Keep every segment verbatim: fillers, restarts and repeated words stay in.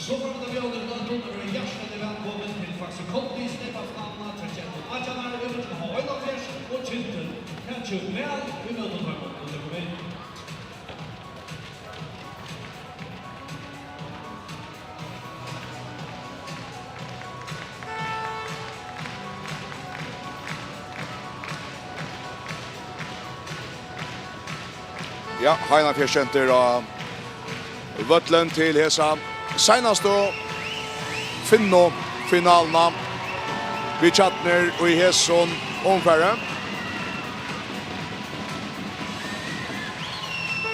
So fara vit at bjóða teimum øllum at vera hjartaliga vælkomin til Faxe Kondi steypafinaluna hjá gentum átjan ára ímillum H einogfýrs og Kyndil. Takið væl ímóti teimum, og tey koma inn. Ja, Heinafjørðsgentur á vøllin til hesa seinastu kvinnufinaluna. Vit kjarnir í hesum umfari.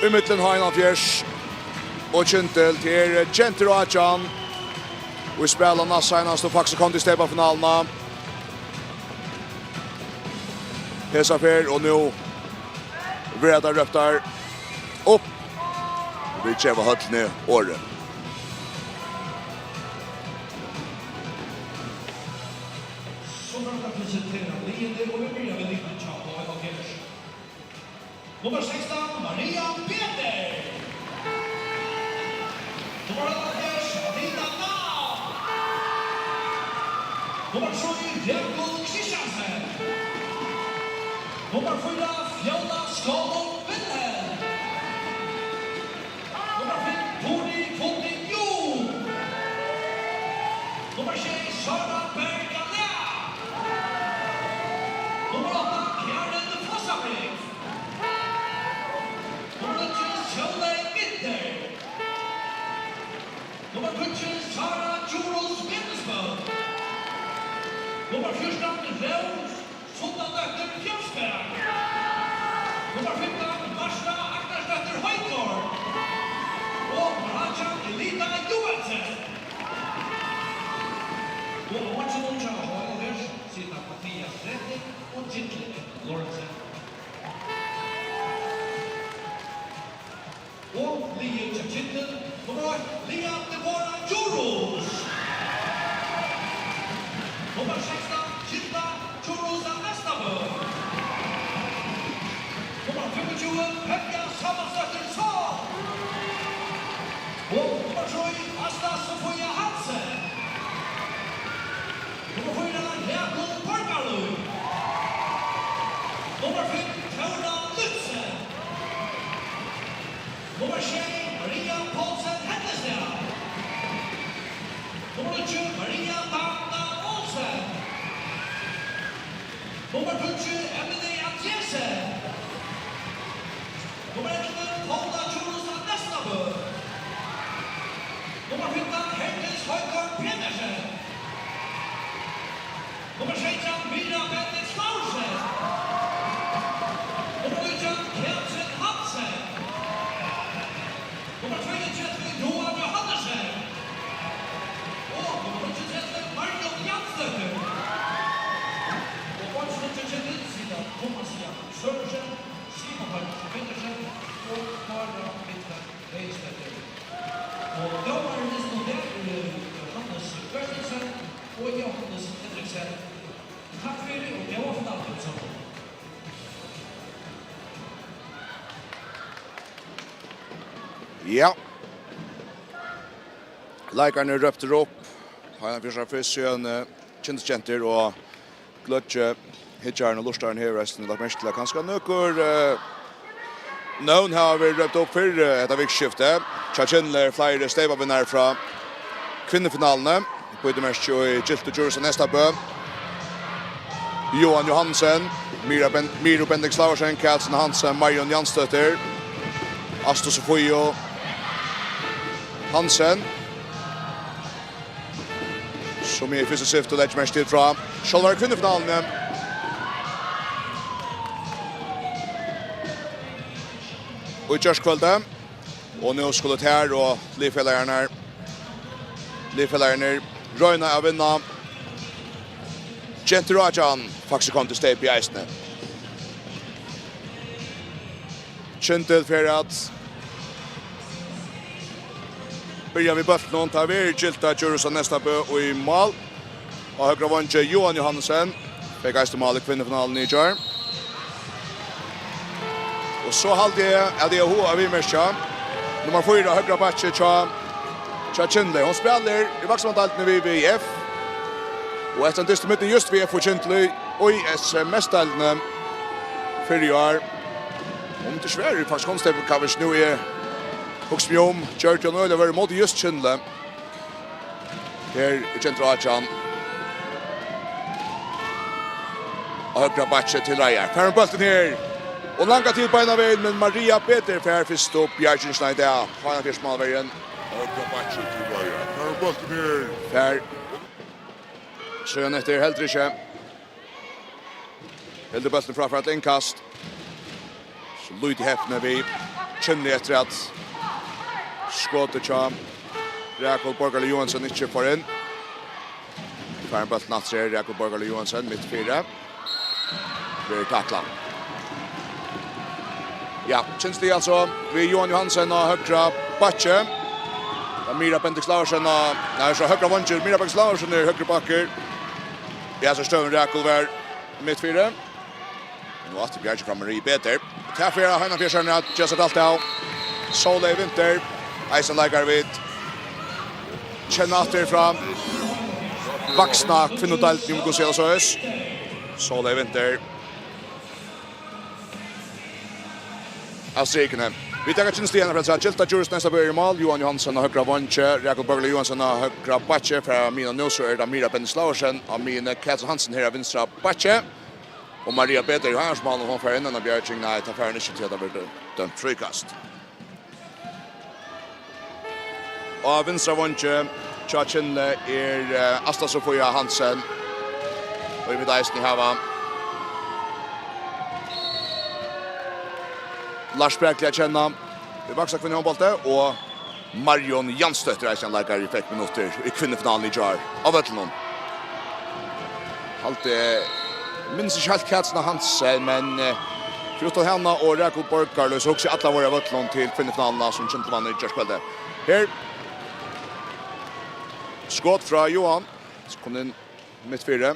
Ímillum Heinafjørð og Kyndil, tað er gentur átjan, og vit spæla næst seinastu Faxe Kondi steypafinaluna. Hesa ferð, og nú verða tær róptar upp. Vit geva høllini orðið. So fara vit at presentera liðini, og vit byrja við liðnum hjá H einogfýrs. Nummar sekstan, Maria Peter. Nummar áttaoghálvfjerðs, Alina Dahl. Nummar trý, Rakel Christiansen. Nummar fýra, Fjóla Skálum Wilhelm. Nummar fimm, Turi Funding Yu. Nummar sjey, Sara Berga Lea. Nummar átta, Karen Fossabrink. Nummar níggju, Sóley Winther. Nummar tíggju, Sara Djurhuus Benediktsson. Nummar fjúrtan, Rós Sundadóttir Fjósberg. Nummar fimtan, Marta Agnarsdóttir Høydgaard. Og nummar átjan, Elita Johansen. Og á veinginum hjá H einogfýrs sita Mathias Rette og Gitli Lorentzen. Og liðið hjá Kyndil, nummar eitt, Lea Deborah Djurhuus. Nummar sekstan, Gilda Djurhuus av Neystabø. Nummar fimmogtjúgu, Pemja Samuelsdóttir Sál. Og nummar trý, Asta Sofia Hansen. Nummar fýra, Rakel Borgarlund. Nummar fimm, Tóra Lützen. Nummar sjey, Maria Poulsen Hellestad. Nummar níggju, Maria Danda Olsen. Nummar tíggju, Emily Andresen. Nummar ellivu, Paula Djurhuus av Neystabø. Nummar fimtan, Herdis Højgaard Petersen. Nummar seytjan, Mira Bendix Laursen. Nummar nítjan, Katrin Hansen. Nummar tveyogtretivu, Johan Johannesen. Og nummar níggjuogtretivu, Marjon Jansdóttir. Og beiggj níggjuogtretivu sita Thomas Jakob Sørensen, Simon Magnus Petersen og Klara Midtgaard Leisdóttir. Og dómarar í hesum umfari eru Johannes Bertelsen og Johannes Henriksen. Takk fyri og góða finalu, øll saman. Ja. Leikararnir róptir upp. Heinafjørðsfólk, síðan, eh, Kyndilsgentur og gløggir hyggjarar og lurtarar hava eisini lagt merki til, at kanska nøkur, eh, nøvn hava verið rópt upp fyrr, eh, hetta vikuskiftið. Hjá Kyndli eru fleiri steypavinnarar frá kvinnufinaluni. Bítumerki í Giltu Djurhuus av Neystabø. Johan Johansen, Mira Ben-, Miro Bendix Laursen, Katrin Hansen, Marion Jansdóttir, Asta Sofia Hansen, sum eg í fyrstu syftu leggi merki til frá sjálvari kvinnufinaluni í gjárkvøldið. Og nú skulu tær og liðfelagarnir, liðfelagarnir royna at vinna gentur átjan, Faxe Kondi steypið eisini. Kyndil fer at byrja við bóltinum. Tað verður Gilda Djurhuus av Neystabø í mál. Á høgra veingi Johan Johannesen. Fekk eisini mál í kvinnufinaluni í gjár. Og so haldi eg at eg havi hug at viðmerkja nummar fýra, høgra bakki hjá Hjá Kyndli. Hon spælir í Vakstrarmannadeildini við V I F. Og eftir ein dyst í midten júst V I F og Kyndli í S M S-deildini fyrr í ár. Hon er svær í, faktiskt, konstepil, kann vit nú, eg hugsi meg um. Gjørdi hon øgiliga væl móti júst Kyndli. Her er Kyndli átjan. Og høgra bakki til reiðar. Fær hon bóltin her. Og langa til beinanvegin, men Maria Peter fær fyrstu bjargingina í dag. Heinafjørðsmálverjin. Høgra bakki til reiðar. Fær hon bóltin her. Fær. Síðan eftir heldur ikki. Heldur bóltin frá, fær til innkast. So lítið hepni við Kyndli eftir at skotið hjá Rakul Borgarlív Joensen ikki fór inn. Fær hon bóltin aftur her, Rakul Borgarlív Joensen, mitt fyri. Verður taklað. Ja, Kyndli altso við Johan Johansen á høgra bakki. Ja, Mira Bendix Laursen á, nei, so høgra vongir, Mira Bendix Laursen er høgri bakkur. Ja, so støðan Rakul var mitt fyri. Nú aftur Bjarki fram, Marie Peter. Tað fer Heinafjørðararnir at gera seg dælt av. Sóley Winther, eisini leikari vit kenna aftur frá vaksna kvinnudeildini, um vit kunnu siga tað soleiðis. Sóley Winther. Av strikuni. Vit taka Kyndli stigini frá seg. Gilda Djurhuus næsta bø í mál. Johan Johansen á høgra vongi. Rakul Borgarlív Joensen á høgra bakki. Fær miðjuna nú, so er tað Mira Bendix Laursen á miðjuni. Katrin Hansen her á vinstra bakki. Og Maria Peter í Heinafjørðsmálinum, hon fær inn eina bjarging. Nei, tað fær hon ikki, tí at tað verður dømt fríkast. Á vinstra vongi hjá Kyndli er, eh, Asta Sofia Hansen. Og vit eisini hava Lars Brakli at kenna í vaksakvinnuhondbólti og Marjon Jansdóttir, eisini ein leikari, fekk minuttir í kvinnufinaluni í gjár á vøllinum. Haldi, minnist ikki heilt Katrin Hansen, men, eh, fyri uttan hana og Rakul Borgarlív, so hugsi eg allar vóru á vøllinum til kvinnufinaluna, sum Kyndli vann í gjárkvøldið. Her. Skot frá Johan. Kom inn mitt fyri.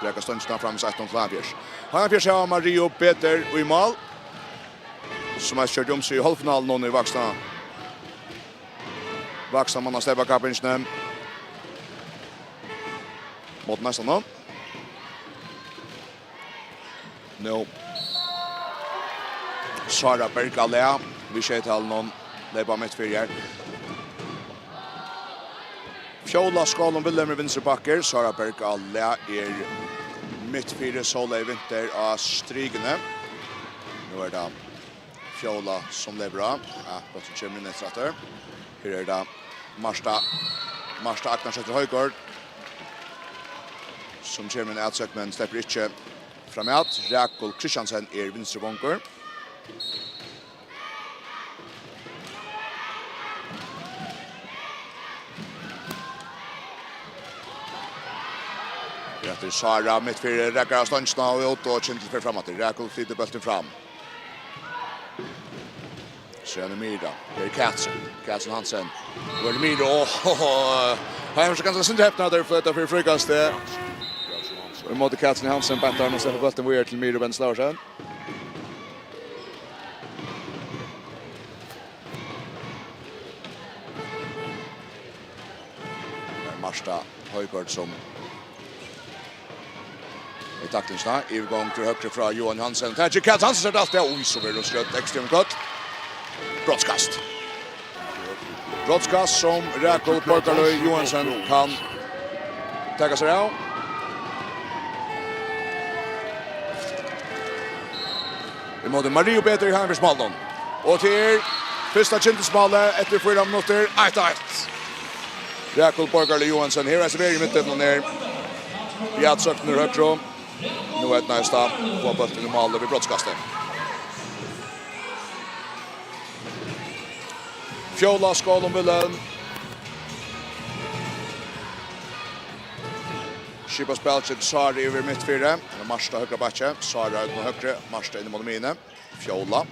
Bjargar stongina fram, eitt null til Heinafjørð. Heinafjørð hava Maria Peter í mál, sum eisini gjørdi um seg í hálvfinaluni í vaksna, vaksna manna steypakappingini. Móti næstan nú. Nú. Sára Berg á Læ, við sjeytalinum, leypa mitt fyri her. Fjóla Skálum Wilhelm er vinstri bakkur, Sára Berg á Læ er mitt fyri, Sóley Winther á strikuni. Nú er tað Fjóla sum leypur á. Ja, bólturin kemur inn eftir aftur. Her er tað Marta, Marta Agnarsdóttir Højgaard, sum kemur inn atsøkt, men sleppur ikki framat. Rakul Kristiansen er vinstri vongur. Her er Sára mitt fyri, rakar av stongina og út, og Kyndli fer fram aftur. Rakul flytur bóltin fram. Síðan er Mira. Her er Katrin. Katrin Hansen. Nú er tað Mira. Åh, hann er kanska sindur hepnari, at tað er fyri fríkast. Og ímóti Katrin Hansen, beint har, nú sleppur bóltin víðari til Mira Bendix Laursen. Marta Højgaard sum í taklingina. Yvirgongd til høgru frá Johan Hansen. Tað er Katrin Hansen, sær alt tað. Oj, so verður hon skjótt. Ekstremt gott. Brotskast. Brotskast sum Rakul Borgarlív Joensen kann taka sær av. Ímóti Maria Peter í Heinafjørðsmálinum. Og til fyrsta Kyndlismálið eftir fýra minuttir, eitt eitt. Rakul Borgarlív Joensen, her er servering í midtdeplinum her. Ja, søknur høgru. Nú er tað næsta, fáa bóltin í mál við brotskasti. Fjóla Skálum Wilhelm. Skipar spælið til Sáru yvir mitt fyri. Marta høgra bakki. Sára út á høgru. Marta inn ímóti miðjuni. Fjóla.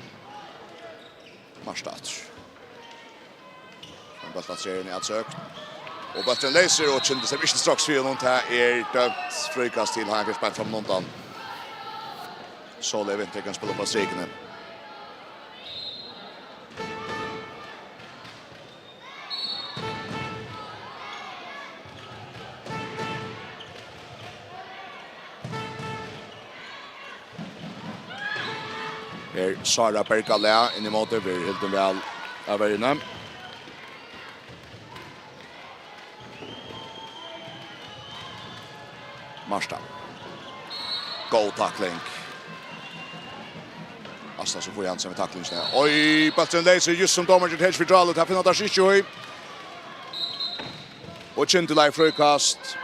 Marta aftur. Ein bólt aftur, ein atsøkt. Og bólturin leysur, og Kyndli sleppur ikki til straks við honum. Tað er dømt fríkast til Heinafjørð beint frammanundan. Sóley Winther kann spæla upp á strikuni. Er Sara Bergalæ inn í móti, verður hildin væl av verjuni. Marta. Góð takling. Asta Sofie Hansen við taklingina. Oj, bólturin leysur, júst sum dómarin ger tekin fyri tráðlut. Her finna teir seg ikki í. Og Kyndilagið fríkast.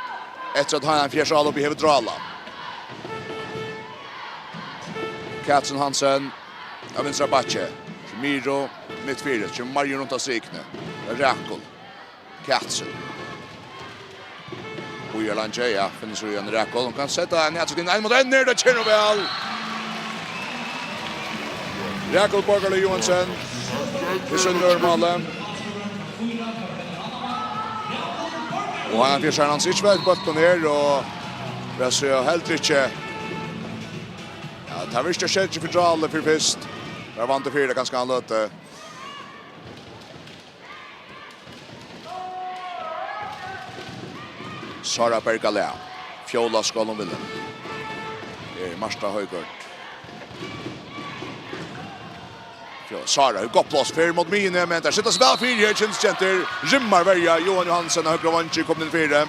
Eftir at Heiðan Fjørs álopið hevur drálað. Katrin Hansen. Av vinstra bakki. Miro. Mitt fyri. Kemur Marjun runt av strikuni. Rakul. Katrin. Bíðar leingi, ja, finnur so í ein Rakul. Hon kann seta ein atsett inn, ein mot ein, er tað kemur væl. Rakul Borgarløv Johansen. Við sín øðrum máli. Og hann fer sær, hann sær ikki væl bóltin her, og eg sigi heldur ikki. Ja, tað virkar skjótt fyri Dráli fyri fyrst. Har vann tað fyri, kanska hann løt. Sara Bergalæ. Fjóla Skálum Willum. Her er Marta Højgaard. Fjó-, Sara, hon gott pláss, fer mot miðjuni, men tær seta seg væl fyri her, Kyndilsgentur. Rimmar verja, Johan Johansen, høgra vangi, komin inn fyri.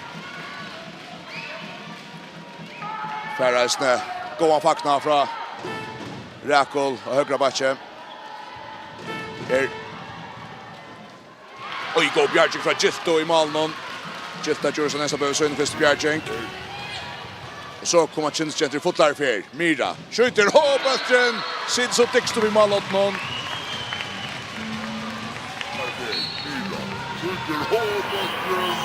Fær eisini góðan fagnað frá Rakul á høgra bakki. Her Oj, góð bjarging frá Giltu í málinum. Gilta gjørdi seg næstan bøði sín fyrstu bjarging. Og so koma Kyndilsgentur í fullari ferð. Mira skjýtur, og bólturin situr so dyggst upp í málhorninum. Mira skjýtur, og bólturin.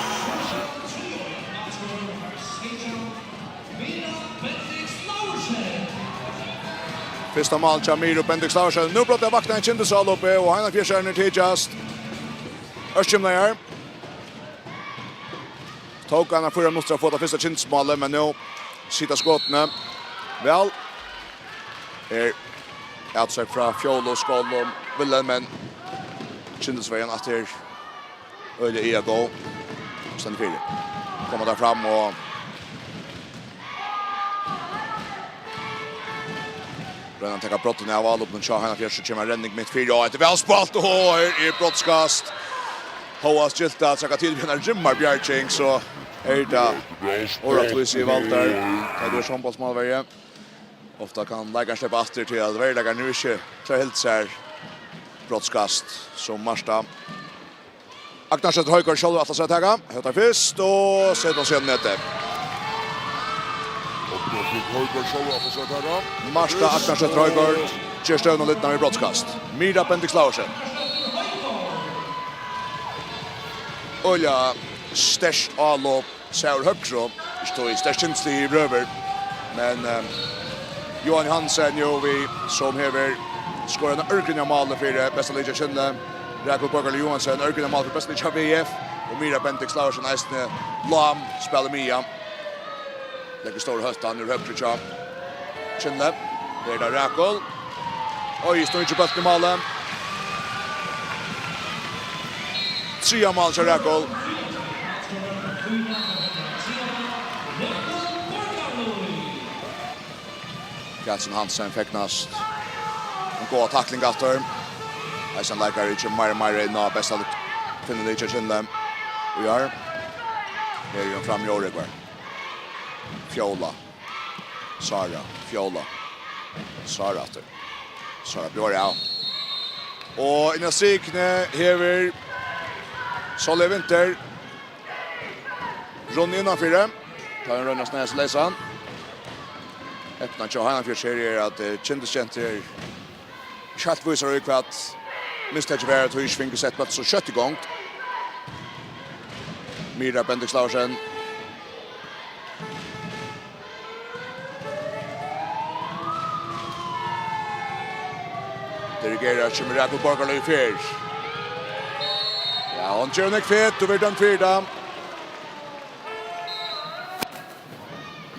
Fyrsta mál hjá Miro Bendix Laursen. Nú brádliga vaknar ein Kyndilsálopið, og Heiðan Fjørsarnir tykjast ørkymlaðir. Tók eina fýra minuttir at fáa tað fyrsta Kyndilsmálið, men nú sita skotini væl. Her atsett frá Fjólu Skálum Willum, men Kyndilsverjan aftur. Øgiliga góð. Stendur fyri. Koma teir fram og royna at taka brotini av álopinum hjá Heiðan Fjørs, so kemur ein renning mitt fyri. Ja, hetta er væl spælt, og her er brotskast. Hóast Gilta traðkar til við eina rimmarbjarging, so er tað órættvísi í Valdar. Tað er sum hondbóltsmálverji. Ofta kann leikarin sleppa aftur til at verjuleikarin nú ikki klárar at halda sær brotskast, sum Marta. Agnarsdóttir Højgaard sjálv ætlar sær at taka. Hóttar fyrst og setir hana síðan í netið. Agnarsdóttir Højgaard sjálv ætlar sær at taka. Marta Agnarsdóttir Højgaard ger støðuna lidna við brotskast. Mira Bendix Laursen. Øgiliga sterkt álop. Sær úr høgru, ikki tó í sterkt kynsli yvir, men, eh, Johan Hansen, jú, við, sum hevur skorað eina ørgrynnu av máli fyri besta liðið hjá Kyndli. Rakul Borgarløv Johansen, ørgrynnu av máli fyri besta liðið hjá V F. Og Mira Bendix Laursen eisini, lám, spælir miðja. Leggur stóra høttan úr høgru hjá Kyndli. Her er tað Rakul. Oj, stóð ikki bóltin í máli. Triðja mál hjá Rakul. Katrin Hansen fegnast. Ein góð takling aftur. Eisini leikari kemur meira og meira inn á besta kvinnuliðið hjá Kyndli í ár. Her er hon fram í Órógvar. Fjóla. Sara, Fjóla. Sara aftur. Sara bjóðar av. Og inn á strikuni hevur Sóley Winther runnið innanfyri. Tá hon roynir at sneiða seg leysan. Eydnan hjá Heiðan Fjørs her er, at, eh, Kyndilsgentur er ikki heilt vísar í, hvat mistakið var, at hon ikki fingu sett bóltin so skjótt í gongd. Mira Bendix Laursen. Dirigerar, kemur Rakul Borgarløv í ferð. Ja, hon ger nógv fet, og verður dømd fyri tað.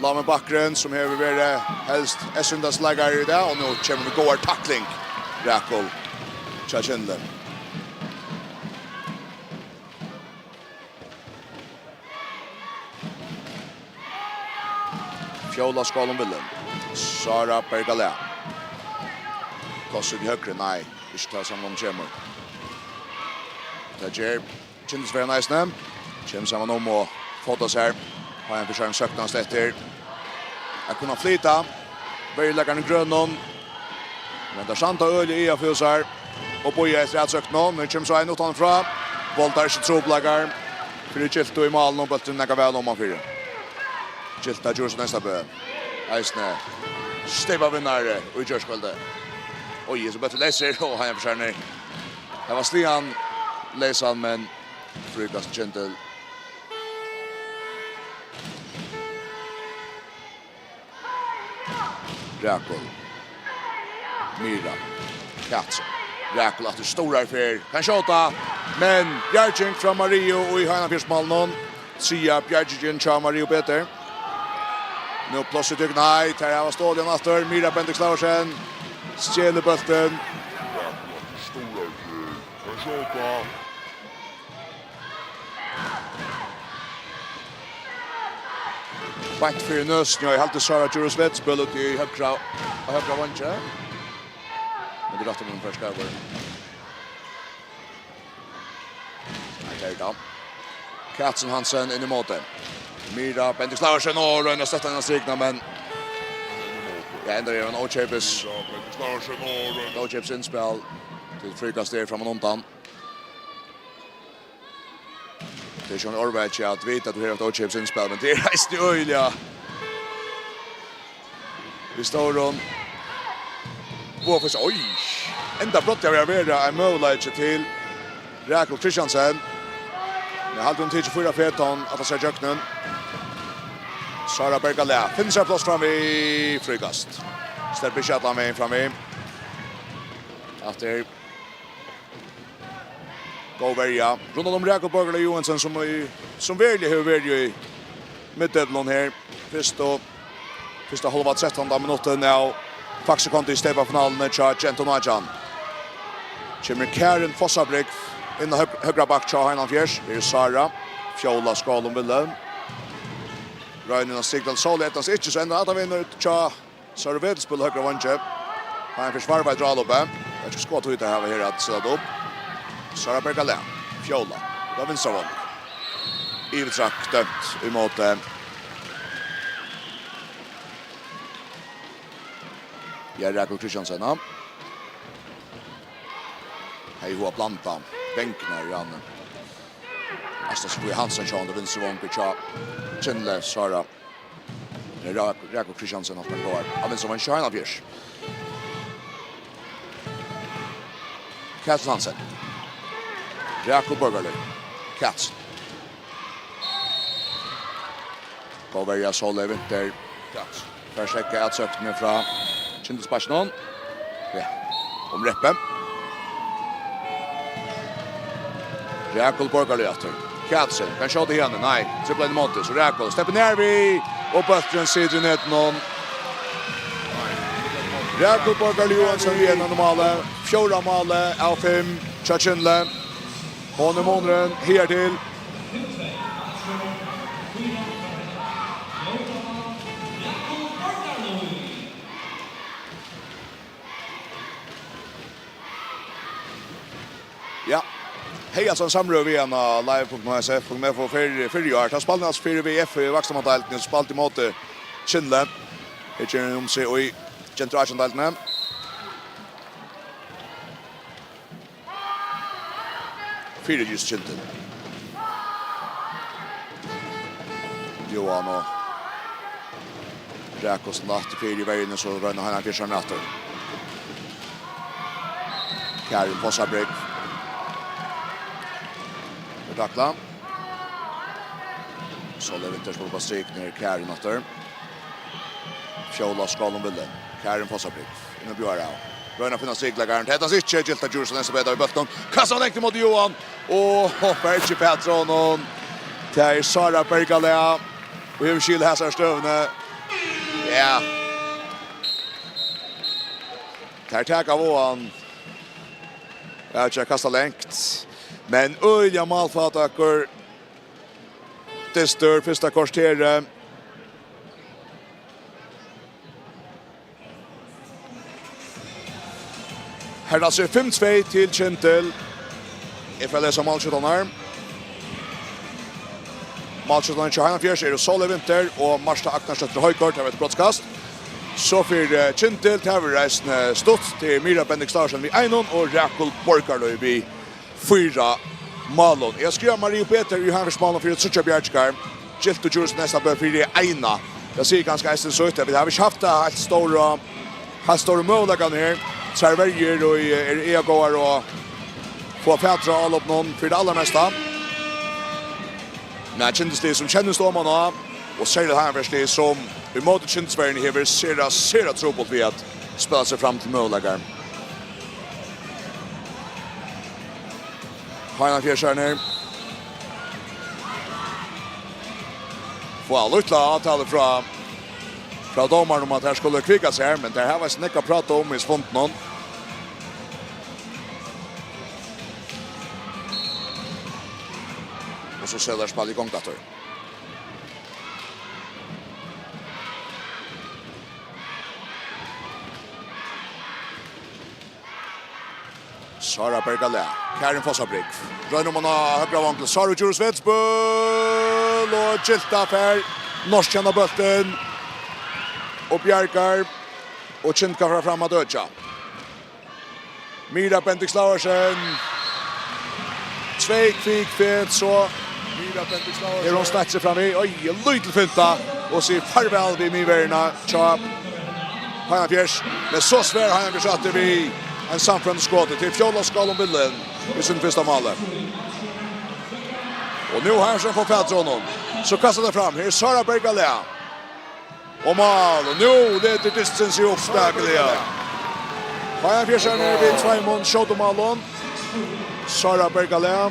Lámi Bakkren, sum hevur verið helst S-úrvalsleikari í dag, og nú kemur við góðari takling. Rakul hjá Kyndli. Fjóla Skálum Willum. Sara Bergalæ. Pláss í høgru, nei, ikki tá saman um kemur. Tað ger Kyndilsverjan eisini. Kemur saman um og fótar sær. Har ein forsøkir søknast eftir at kunna flyta verjuleikararnar í grønum. Men teir standa øgiliga í at flyta sær og bíða eftir atsóknini. Nú kemur so ein uttanfrá. Voldar ikki trupulleikar fyri Gylta í málinum, bólturin nakað væl omanfyri. Gylta Djurhuus Neistabø eisini steypavinnari í gjárkvøldið. Oj, so bólturin leysur, og hann er forsøkir. Her var sligan leysan, men fríkast Kyndil. Rakul. Myra. Katsu. Rakul aftur, stórar ferð. Kann skjóta. Men bjarging frá Mariu í Heinafjørðsmálinum. Triðja bjargingin hjá Mariu Peter. Nú pláss í tykkum. Nei, tær hava stolið hann aftur. Myra Bendix Laursen. Stjelir bóltin. Stórar ferð. Kann skjóta. Beint fyri nøsina, eg haldi Sara Djurhuus Vetsbøl úti í høgra, á høgra vangi. Men tað er rætt um hon fer skarvar. Nei, tað er tað. Katsun Hansen inn í móti. Myra Bendix Laursen og roynir at støtta hana strikna, men ja, enda er hann ókeypis. Ókeypis innspæl til fríkast er framman undan. Tað er ikki ein ørvaki at vita at tú hevur eitt ókeypis innspæl, men tað er eisini øgiliga við stórum. Oj, enda brádliga við at vera ein møguleiki til Rakul Kristiansen. Men eg haldi, hon tekur fýra feton at sær gjøgnum. Sara Bergalæ finnur sær pláss fram við fríkast. Sleppur ikki allan vegin fram við. Aftur. Góð verja. Rundan um Rakul Borgarløg Joensen, sum í, sum veruliga hevur verið í miðdeplinum her. Fyrstu, fyrsta hálva, trettanda minuttin av Faxe Kondi í steypafinaluni hjá Gentum átjan. Kemur Karin Fossabrygg inn á høg-, høgra bakk hjá Heinafjørð. Her er Sara. Fjóla Skálum Wilhelm. Roynir at stikla til Sóley, eydnast ikki, so endar Adam inn hjá Sara Vetsbøl høgra vangi. Hann fer svarva í drálopið. Veit ikki, skot, hví tey hava her at seta upp. Sara Bergalæ. Fjóla. Út av vinstra vang. Yvirtrakk dømt í móti. Ja, Rakul Kristiansen, ja. Hevði hug at blanda vangirnar í hann. Asta Sofie Hansen, sjálvandi vinstri vangur hjá Kyndli, Sara. Nei, Rak-, Rakul Kristiansen, alt hann góðar. Hann vinstra vangur, Heinafjørð. Katsun Hansen. Rakul Borgarløg. Katsun. Góð verja, Sóley Winther. Katsun. Fær steðgað atsóknini frá Kyndilsbakkinum. Ja, um reppið. Rakul Borgarløg aftur. Katsun, kann skjóta hiðani. Nei, tripla inn í móti. So Rakul sleppur nær við, og bólturin situr í netinum. Rakul Borgarløg Joensen við einum máli. Fjórða málið av fimm hjá Kyndli. Hon er munurin higartil. Ja. Hevði altso ein samrøða við hann á live punktum h s f punktum f o fyrr, fyrr í ár. Tá spældi hann altso fyri V F í Vaksnamannadeildini, spældi ímóti Kyndli. Her ger hann um seg í Gentur átjan-deildini. Fyri júst Kyndil. Johan og Rakul sum lagt fyri í verjuni, so royna hann at fyrsta aftur. Karin Fossabrygg. Takla. Sóley Winther spælir upp á strik, nú er Karin aftur. Fjóla Skálum Wilhelm. Karin Fossabrygg. Inn og bjóðar av. Royna at finna styrkleikaran. Tað heppnast ikki. Gylta Djurhuus Neistabø við bóltin. Kastar langt ímóti Johan. Og fær ikki fatur á honum. Tað er Sara Bergalæ. Og hevur skil hesar støðuna. Ja. Tær taka av hann. Ja, ikki kasta langt. Men øgiliga málfatakur. Dystur fyrsta korterið. Her er tað so fimm tvey til Kyndil. Eg fari at lesa málskjúttararnar. Málskjúttararnir hjá Heinafjørð eru Sóley Winther og Marta Agnarsdóttir Højgaard, tað var eitt brotskast. So fyri, eh, Kyndil, tað verður eisini stutt. Tað er Mira Bendix Larsen við einum og Rakul Borgarløv við fýra málum. Eg skrivi Maria Peter í Heinafjørðsmálum fyri tríggjar bjargingar. Gylt og Djurhuus Neystabø fyri eina. Tað sigur kanska eisini sítt, at vit hava ikki havt tað heilt stóra, heilt stóru møguleikarnar her. Tvær verjur og, eh, eru eðagóðar og fáa fatur á álopinum fyri tað allarmesta. Men kyndilslið sum kennist oman á, og serliga Heinafjørðslið sum í móti kyndilsverjuni hevur sera, sera trupult við at spæla seg fram til møguleikar. Heinafjørðarnir fáa lítla avtalu frá, frá dómaranum um at teir skulu kvika sær, men teir hava eisini nógv at práta um í fundinum. Og so seta teir spælið í gongd aftur. Sára Bergalea, Karin Fossabrygg. Roynir um hana á høgra vang til Sáru Djurhuus Vetsbøl og Gylta fær norskjana bóltin og bjargar og kyndil fara fram at økja. Mira Bendix Larsen. Tvey kvik fet, so Mira Bendix Larsen. Her hon snakket seg fram í. Oj, en lítil finta. Og sigur farvæl við miðverjuna. Tja. Heinafjørð. Men so svær Heinafjørð satte við ein samfrømt skot til Fjóla Skálum Billen við sín fyrsta máli. Og nú har sum fær fatur á honum. So kastar tað fram. Her er Sára Bergalea. Og mál, og nú letur Dystin seg upp spakuliga. Heinafjørðarnir við tveimum skjótum málum. Sára Bergalea.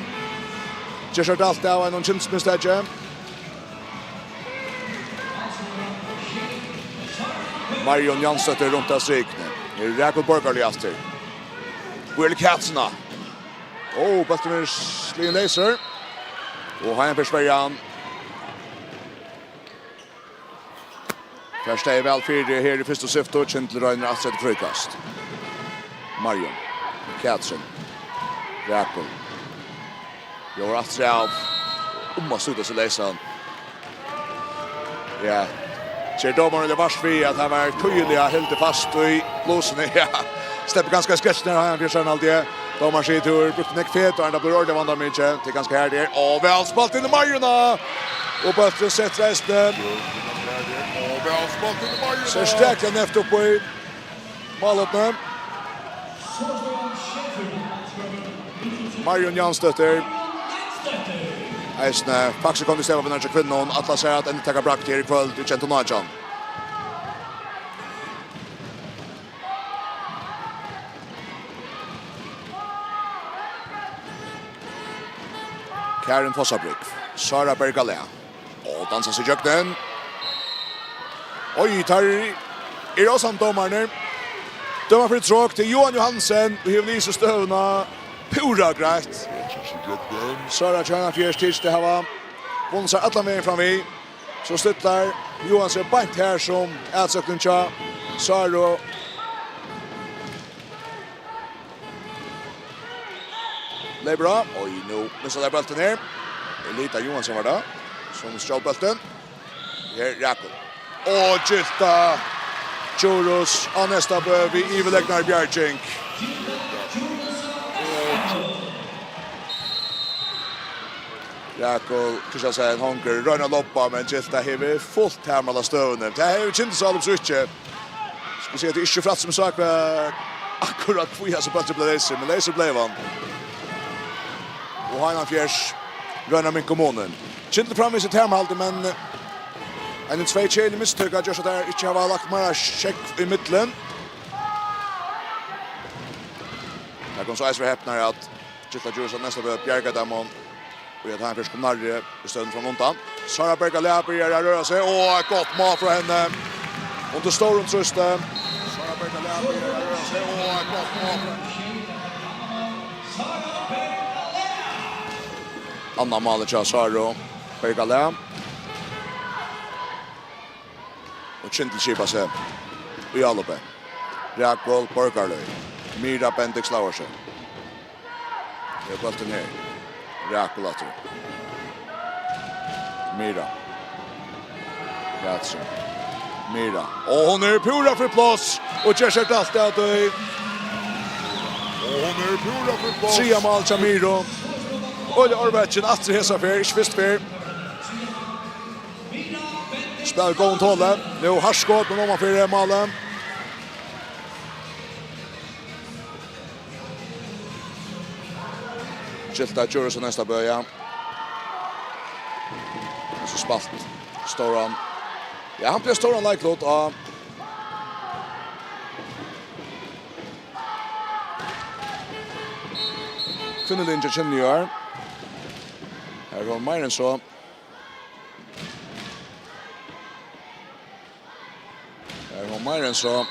Ger sær dalt av einum kyndilsmistaki. Marjun Jansdóttir runt av strikuni. Her er Rakul Borgarløv aftur. Will Katsina. Ó, bólturin er sligin leysur. Og Heinafjørðsverjan. Fær staðið væl fyri her í fyrstu syftu. Kyndil roynir aftur eftir fríkast. Marjun. Katrin. Rakul. Ljóðar aftur av. Um at slíta seg leysan. Ja. Ger dómarin vart við, at hann var týðiliga hildin fast í blusuni. Ja. Sleppur kanska skeltið nær, hann fyri seg, haldi eg. Dómarin sigur, tú hevur brúkt nógv fet, og hann blívur ordiliga vandamikið. Tað er kanska her tað er. Og væl spælt inn í Marjuna. Og bólturin settur eisini. Og væl spælt inn í Marjuna. Serstakliga neyvt upp í málhornið. Marjun Jansdóttir. Eisini faktiskt kom til steðavinnari hjá kvinnum. Ætlar sær at endurtaka bragdið her í kvøld í Kent og Najan. Karin Fossabrygg. Sára Bergalea. Og dansar seg gjøgnin. Oj, teir eru ásamt dómararnir. Døma fyri trok til Johan Johansen, og hevur lisið støðuna púra greitt. Sára Heinafjørð tykist at hava vunnið sær allan vegin fram við. So stillar Johan seg beint her sum atsøknin hjá Sáru. Leypur á. Oj, nú missa teir bóltin her. Elita Johansen var tað, sum stjól bóltin. Her Rakul. Og Gylta Djurhuus á Neystabø við yvirlegnari bjarging. Rakul Kristiansen hongur, roynir at loppa, men Gylta hevur fult tamarhald á støðuni. Tað hevur kyndilsálop so ikki. Skal siga, tað er ikki frætt sum sagt, hvat, akkurát hví hasin bólturin bleiv leysur, men leysur bleiv hann. Og Heinafjørð roynir at minka munin. Kyndil framvegis í tamarhaldi, men, eh, eini tvey keðilig mistøk hava gjørt at teir ikki hava lagt meira sjógv ímillum. Tað kann so eisini vera hepnari, at Gylta Djurhuus á Neystabø bjargaði teimum. Og at Heinafjørð kom nærri í støðuni frammanundan. Sára Bergalea byrjar at røra seg, og eitt gott mál frá henni. Undir stórum trýsti. Sára Bergalea byrjar at røra seg, og eitt gott mál frá henni. Annað málið hjá Sáru Bergalea. Og kyndilskipar seg í álopið. Rakul Borgarløv. Mira Bendix Laursen. Her er bólturin her. Rakul aftur. Mira. Katrin. Mira. Og hon er púra fyri pláss. Og ger seg alt av tí. Og hon er púra fyri pláss. Triðja mál hjá Mira. Óli Orvekjen aftur hesa ferð, ikki fyrstu ferð. Spælir góðum toli. Nú hart skot, men oman fyri málið. Gylta Djurhuus á Neystabø, ja. Og so spælt stóran. Ja, hann blívur stóran leiklut á kvinnuliðini hjá Kinn í ár. Her er hon meir enn so. Her er hon meir enn so.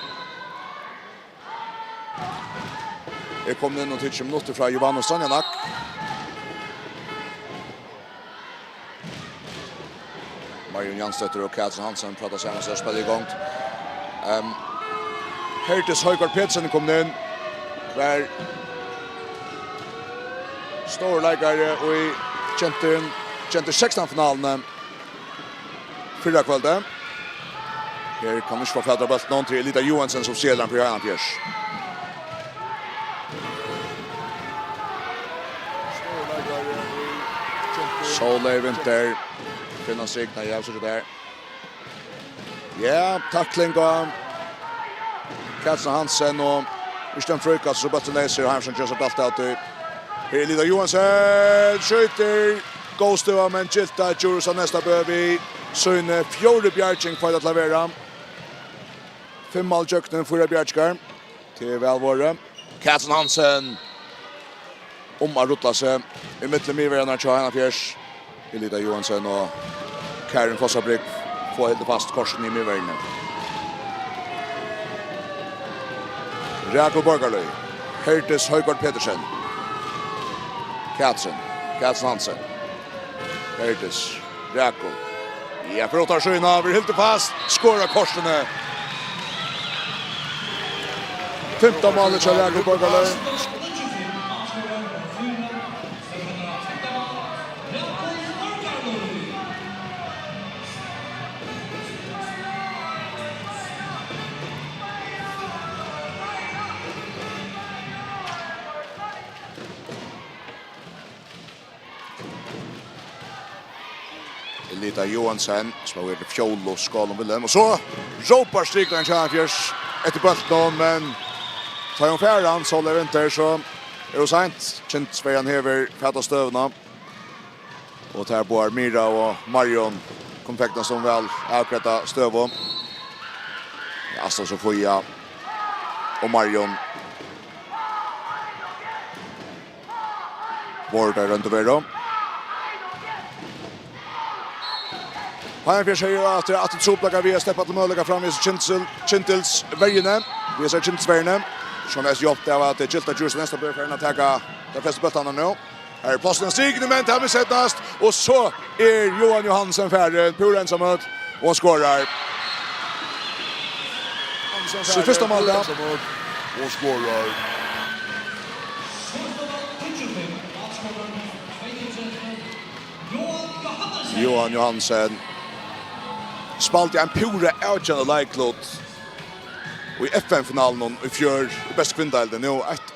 Er komin inn og tekur minuttir frá Jovanu Stranjanak. Marion Jansdóttir og Katrin Hansen prata saman, so spælir í gongd. Ehm, Herdis Højgaard Petersen er komin inn. Var stórur leikari í gentur, gentur sekstan finaluni fyrra kvøldið. Her kann hon ikki fáa fatur á bóltin, tað er Elita Johansen sum selir hann fyri Heiðan Fjørs. Sóley Winther. Finna strikuna, ja, so er tað. Ja, takling á Katrin Hansen og ikki ein fríkast, so bólturin leysur, og Hansen ger seg alt av tí. Her er Elita Johansen, skjýtur, góð støða, men Gylta Djurhuus á Neystabø við síni fjórðu bjarging fær tað til at vera. Fimm mál gjøgnum, fýra bjargingar. Tað er væl vorðið. Katrin Hansen um at rulla seg ímillum miðverjarnar hjá Heiðan Fjørs. Elita Johansen og Karin Fossabrygg fáa hildið fast kortini í miðverjini. Rakul Borgarløg. Herdis Højgaard Petersen. Katrin. Katrin Hansen. Herdis. Rakul. Ja, fyri átta skyna, verður hildið fast. Skorar kortini. Fimta málið hjá Rakul Borgarløg. Elita Johansen, sum hevur verið til Fjólu, skál um Wilhelm. Og so rópar striktarin hjá Fjørs eftir bóltinum, men tá hon fær hann, Sóley Winther, so er ov seint. Kindsverjan hevur fatað støðuna. Og tær báðar Mira og Marion kunnu fegnast um væl avgreidda støðu. Asta Sofia og Marion. Vóru tær roynd og veru. Heiðan Fjørs hevur aftur, aftur trupulleikar við at sleppa til møguleika fram við Kindils-, Kindilsverjuni. Við hesari Kindilsverjuni. Sum er hjálpt av at Gylta Djurhuus á Neystabø fer at taka teir flestu bóltarnar nú. Her er plássini stikni, men tað vil setast. Og so er Johan Johansen farin. Púra einsamøll. Og hann skorar. Sítt fyrsta mál, ja. Og skorar. Johan Johansen spældi ein púra avgerandi leiklut í F M-finalinum í fjør í bestu kvinnudeildini. Nú eitt,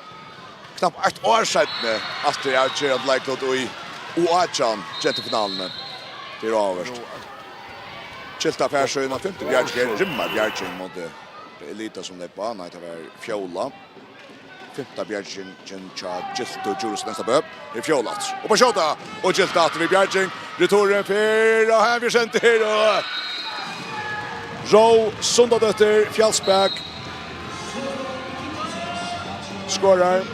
knappt eitt ár seinni, aftur avgerandi leiklut í U átjan gentufinaluni. Tað er áhugavert. Gylta fær sína fimtu bjarging, rimmar bjarging móti Elita sum leyp á. Nei, tað var Fjóla. Fimta bjargingin hjá Gyltu Djurhuus á Neystabø. Er Fjóla aftur. Upp at skjóta, og Gylta aftur við bjarging. Returin fer, og her blir sendur her, og Ró Sundadóttir, Fjalsbak, skorar.